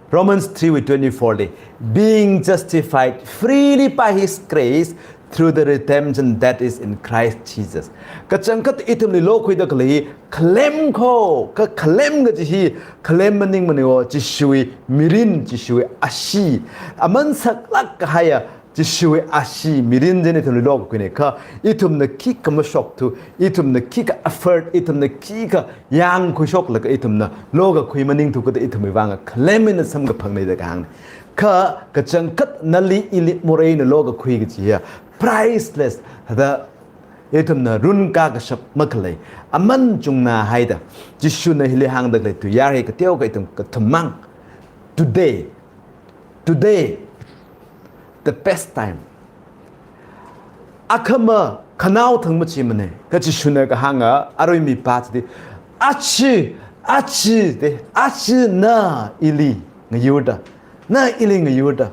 Romans three wui twenty-four li, "Being justified freely by his grace through the redemption that is in Christ Jesus." Kachangkhat ithumli lokhuida khalei, khalem ko, kha khalem kaji hi, khalem maningmana wo, Jishuwui mirin, Jishuwui ashee, aman saklāk kahaiya, Jishuwui ashee mirin chieina ithumli lokakhuina kha, ithumna khikha mashokthu, ithumna khikha effort, ithumna khikha yangkhuishoklaga ithumna lokakhui maningthu kajida ithumwui vang khalem eina samkaphangna da kahāng. Kha kachangkhat nali ili moreina lokakhui kachi hiya priceless, thāda ithumna runkā kashap makhalei, aman chungnā haida, Jishuna hili hāngda khalei tuiyār hi kateokha ithum kathummang. Today, Today, the best time. Akhama khanao thang machimana, kha Jishuna kahānga, arui mipā chili, aja, aja, de, aja na ili ngayurda, na ili ngayurda.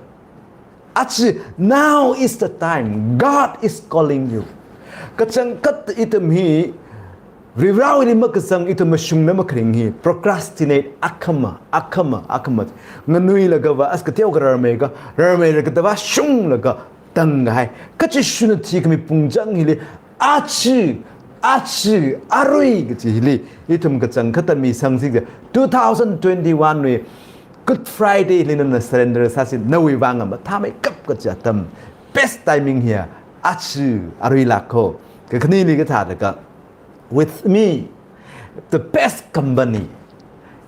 Aja, now is the time. God is calling you. Kachangkhat ithum hi, Varivarāwuili makazang ithum mashungna makharing hi, procrastinate akhama, akhama, akhama. Nganuilagava, as kateokha rarmeika, rarmeilaga tava shunglaga tangkahai. Kha Jishuna thikhami pungchang hili, aja, aja, arui kachi hili, ithum kachangkhatta misangsi ka, two thousand twenty-one wui, Good Friday hili nana surrender sāsi, nawui vang mathāmeikap kachi atam. Best timing hiya, aja, aruila ko. Kakhaneli kathā rāka. With me, the best company.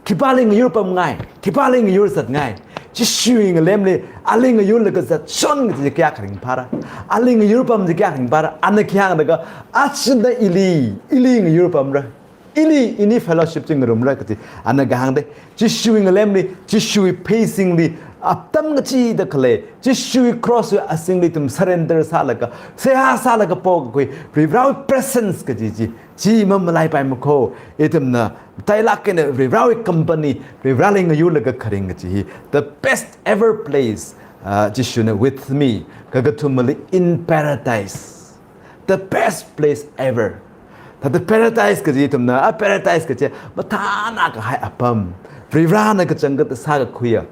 Khipāli ngayurpamngai, khipāli ngayurzatngai. Jishuwui ngalemli, ali ngayurlaga zatshon kaji kayākha ringphāra. Ali ngayurpam kaji kayākha ringphāra. Ana khi hāngda kha, aja na ili, ili ngayurpamra. Ili, ini fellowship chi ngarumra kaji. Ana kahāng de. Jishuwui ngalemli, Jishuwui pheisinli, atam kachida khalei, Jishuwui cross wui azingli ithum surrender sālaga, seihā sālaga pokakhui, Varivarāwui presence kaji chi, chi mamalaipai mako, ithumna tailāk eina Varivarāwui company, Varivarāli ngayurlaga kharing kachi hi, the best ever place, uh, Jishuna with me, kakathumali in paradise. The best place ever. Thāda paradise kaji ithumna, a paradise kaji mathāna kahai apam. Varivarāna kachangkhat sākakhuiya.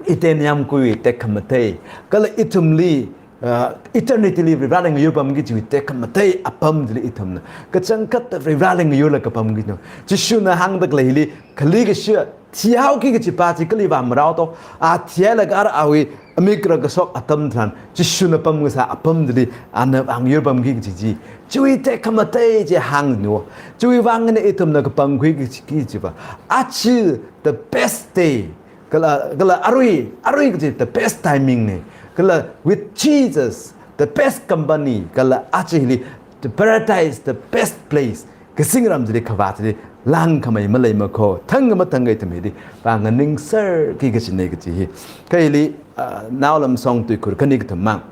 Eden yāmguiwui tekhamatei. Kala ithumli, uh, eternity li Varivarāli ngayurpamki kajiwui tekhamatei apam chili ithumna. Kachangkhat Varivarāli ngayurlaga pamki no. Jishuna hāngda khalei hili, khali kashi thihaoki kachi pā chi kali vāmarao to. A thihailaga ara awui amik rākashok atam tharan, Jishuna pamkasā apam chili, ana vang yurpamki kachi chi. Chiwui tekhamatei chi hāng no. Chiwui vang eina ithumna kapangkhui kachi, kachi pa. Aja, the best day. Kala, kala arui, arui kachi the best timing na. Kala with Jesus, the best company. Kala aja hili, the paradise, the best place. Kazingram chili khavā chili langkhamei malei mako, thangkha mathangkha ithum hili vang nganingserki kachina kachi hi. Kha hili, ah, Naolamshong tuikhur khani kathummang.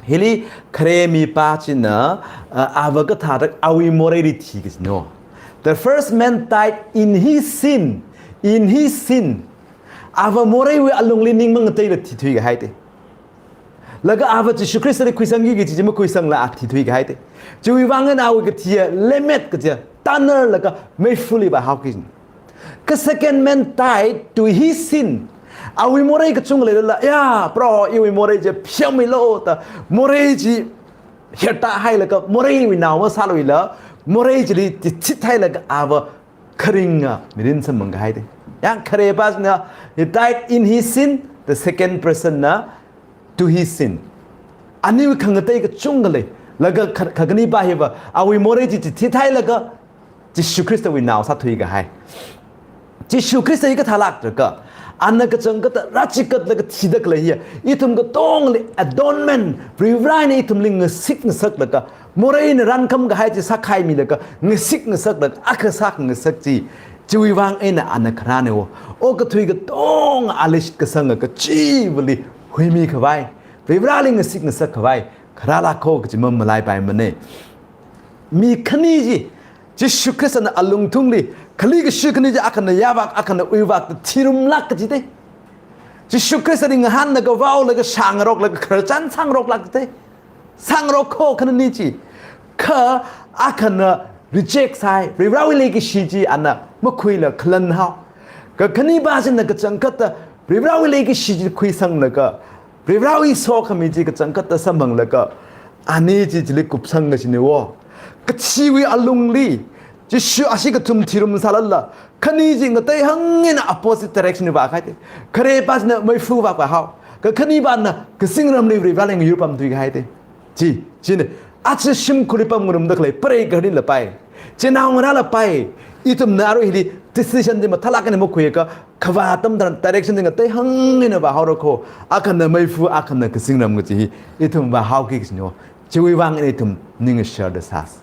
Hili khare mipā china, ah, ava kathāda awui moreili thi kachi no. The first man died in his sin, in his sin. Ava moreiwui alungli ning mangateila thithui kahai te. Laga ava Jishu Khristali khuisangki kachi chi makhuisangla a thithui kahai te. Chiwui vang eina awui kathiya lemmet kaja, tanarlaga meifali vāhaoki. Kha second man died to his sin. Awui morei kachungkha leilala, ya, Proho, iwui morei chi pheomilu da, morei chi hierta hailaga, moreiwui nao masāluila, morei chili chithit hailaga ava kharinga mirin samphang kahai te. Yang khare pā china, he died in his sin, the second person na, to his sin. Aniwui khangatei kachungkha lei. Laga kha-, khakhani pā hiva, awui morei chi chithit hailaga, Jishu Khristawui nao sāthui kahai. Jishu Khrista hi kathālāk rāka, Ana kachangkhatta rāchikatlaga thida khalei hiya, ithum katongli atonement, Varivarana ithumli ngasik ngasaklaga, moreina rankham kahai chi sākhaimilaga, ngasik ngasaklaga, akha sākhangasak chi, chiwui vang eina ana kharāna wo. Okathui katonga ali shitkasanga kachivali huimi khavai, Varivarali ngasik ngasak khavai kharālāk kho kachi mamalaipaimana. Mi khani chi, Jishu Khristana alungthungli, khali kashi khani chi akhana yāvak, akhana uivak da thirumlāk kachi te. Jishu Khristali ngahānlaga vaolaga shāngaroklaga khararchan sāngaroklāk te. Sāngarok kho khani chi. Kha akhana reject sāi, Varivarawui leikashi chi ana makhuila khalan hao. Kakhanipa china kachangkhatta Varivarawui leikashi chi khuisanglaga, Varivarawui sokhami chi kachangkhatta samphanglaga, ani chi chili kupsang kachina wo. Kachiwui alungli, Jishu ashi kathum thirum sālala, khani chi ngatei hangna opposite direction li vākahai te. Kharepana meifa vākahao. Kakhanipana kazingramli Varivarali ngayurpamthui kahai te. Chi, china, aja shimkhurli pamngarumda khalei, preigaharli lapai, chinaongarā lapai, ithumna arui hili decision chi mathālāk eina makhuiakha, khavā atam tharan direction chi ngatei hangna vāhaora kho, akhana meifa, akhana kazingram kachi hi, ithum vāhaoki kachina wo. Chiwui vang eina ithum ning sharda sāsa.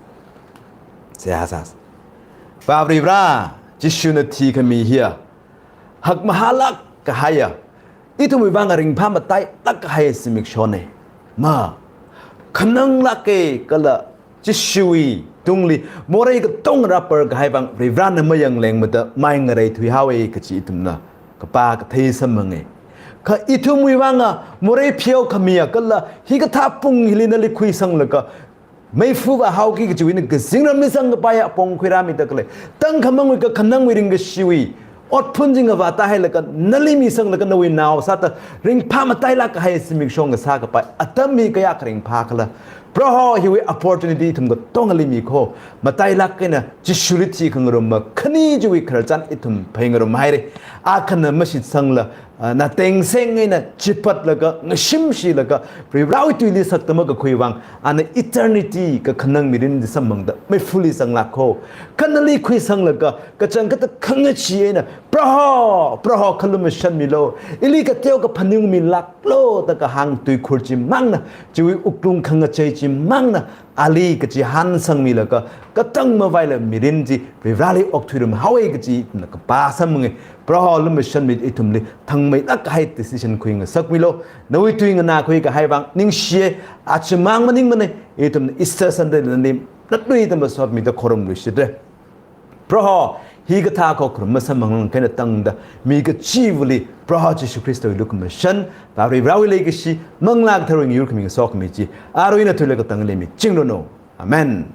Seihā sāsa. Varivarā, Jishuna thikhami hiya hakmahālāk kahaiya, ithumwui vang ringphā matailāk kahai zimikshona. Ma, khananglāka kala Jishuwui tungli morei katonga rāpar kahai vang Varivarana mayanglengmada mai ngareithui haowa kachi ithumna kapā kathei samphanga. Kha ithumwui vanga morei pheokhamiya kala hikathā pung hili nali khuisanglaga, meifa vāhaoki kachiwui eina kazingramli zangkapaiya apong khuirāmida khalei, tangkhamangwui kakhanangwui ringkashiwui otphun chi ngavātāhailaga nali misanglaga nawui nao sāda ringphā matailāk kahai zimiksho ngasākapai atam hi kayākha ringphā khala. Proho hiwui opportunity ithum katongali mi kho. Matailāk eina Jishuli thikhangarumma khani chiwui khararchan ithum pheingarum haira. Akhana mashitsangla, ah, natengseng eina chipatlaga, ngashimshilaga, Varivarawui tuili sakta makakhui vang, ana eternity kakhanang mirin chi samphangda meifali zanglāk kho. Kha nali khuisanglaga, kachangkhatta khangachee eina, Proho, Proho kha lumashanmilu, ili kateo kaphaning milāklu da kahāng tuikhur chimangna, chiwui wuklung khangachei chimangna, ali kachihān sangmilaga, katang mavaila mirin chi Varivarali okthuirum haowa kachi ithumna kapā samphanga. Proho lumashanmida ithumli thangmeilāk kahai decision khuingasakmilu. Nawui tui nganākhui kahai vang ningshiya, achimang maningmana, ithumna Easter Sunday nali natluida masotmida khorumluishitra. Proho, hikathā khokharum masamphang eina tangda, mi kachivali Proho Jishu Khristawui lukhamashan, Varivarawui leikashi, Manglā Katharawui ngayurkhami ngasokhami chi, arui eina thuilaga katangli michingranu. Amen.